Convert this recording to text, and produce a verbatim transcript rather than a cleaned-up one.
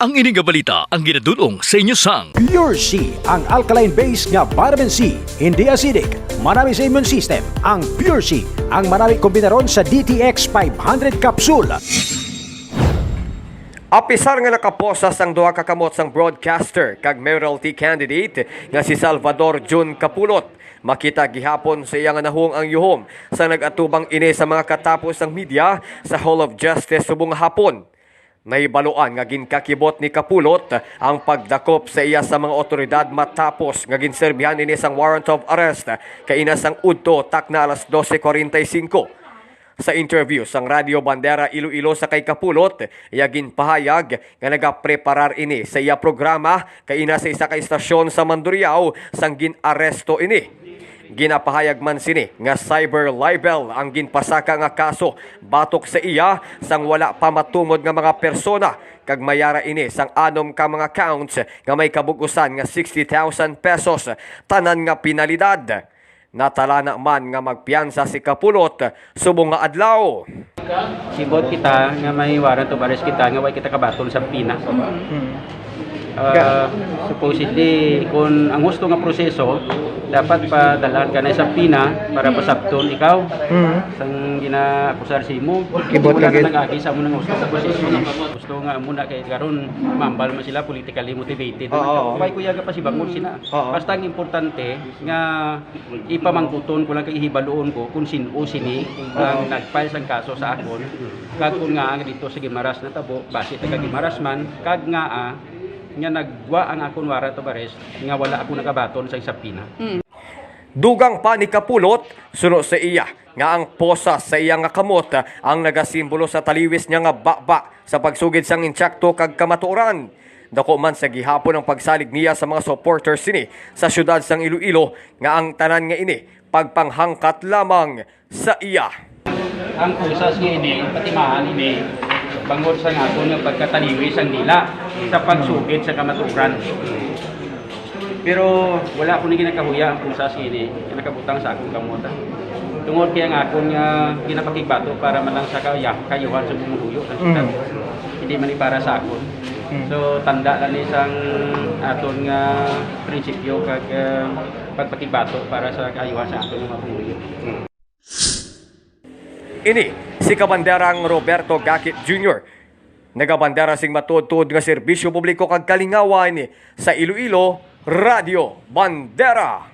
Ang ini nga balita ang ginadul-ong sa inyo sang Pure C, ang alkaline base nga vitamin C, hindi acidic, manami sa immune system. Ang Pure C, ang manami kombinaron sa D T X five hundred capsule. Apisar nga nakaposas ang duha ka kamot sang broadcaster kag mayoralty candidate nga si Salvador Jun Capulot, makita gihapon sa iya nga nahong ang yuhom sa nag-atubang ini sa mga katapos sang media sa Hall of Justice subong nga hapon. Nahibaluan nga ginkakibot ni Capulot ang pagdakop sa iya sa mga awtoridad matapos nga ginserbihan ini sang warrant of arrest kaina sang udto takna alas doce cuarenta y cinco. Sa interview sang Radyo Bandera Iloilo sa kay Capulot, iya ginpahayag nga nagapreparar ini sa iya programa kaina sa isa ka istasyon sa Mandurriao sang gin-aresto ini. Ginapahayag man sini nga cyber libel ang ginpasaka nga kaso batok sa iya sang wala pa matungod nga mga persona, kag may ara ini sang anom ka mga counts nga may kabug-usan nga sixty thousand pesos tanan nga penalidad. Natalana man nga magpiyansa si Capulot subong nga adlaw. Sibot kita nga may warrant of arrest kita nga way kita kabaton sa pina. Ah, supposedly, kung ang husto nga proseso, dapat padalhan ka na sa pina para pasabton ikaw. Mm. Sang ginaakusar sa imo, Kibot wala ka gid. Nag-agi sa amo nga husto nga proseso. Gusto nga amo na kay karon mambal man sila politically motivated. Oo. May kuya ka pa si Bangod sina. Oo. Basta ang importante nga ipamangkuton ko lang kay ihibaluon ko kung sin-o sini ang nag-file sang kaso sa akon, kag kung nga ang dito sa Guimaras natabo, base taga Guimaras man, kag nga, ah, nga nagwa ang akon warrant of arrest nga wala ako nakabaton sa subpoena. Dugang pa ni Capulot, suno sa iya, nga ang posas sa iya nga kamot ang nagasimbolo sa taliwis niya nga baba sa pagsugid sang intsakto kag kamatuoran. Dako man sa gihapon ang pagsalig niya sa mga supporters sini sa siyudad sang Iloilo nga ang tanan nga ini pagpanghangkat lamang sa iya. Ang kusas nga ini, patimaan ini, bangod sa akon nga pagkataliwi sang dila sa pagsugid sa kamatuoran. Pero wala ko na ginakahuya ang kusas nga ini nga nakabutang sa akong kamot. Tungod kay ang akon nga ginapakigbato para man lang sa kaya, kayuhan sa pumuluyo sa syudad. Mm. Hindi man ni para sa akon. Mm. So, tanda lang ni sang aton nga prinsipyo kag, ah, pagpakigbato para sa kayuhan sa aton nga mga pumuluyo. Ini si Kabanderang Roberto Gakit Junior, nagabandera sing matuod-tuod nga serbisyo publiko kag kalingawan sa Iloilo, Radyo Bandera.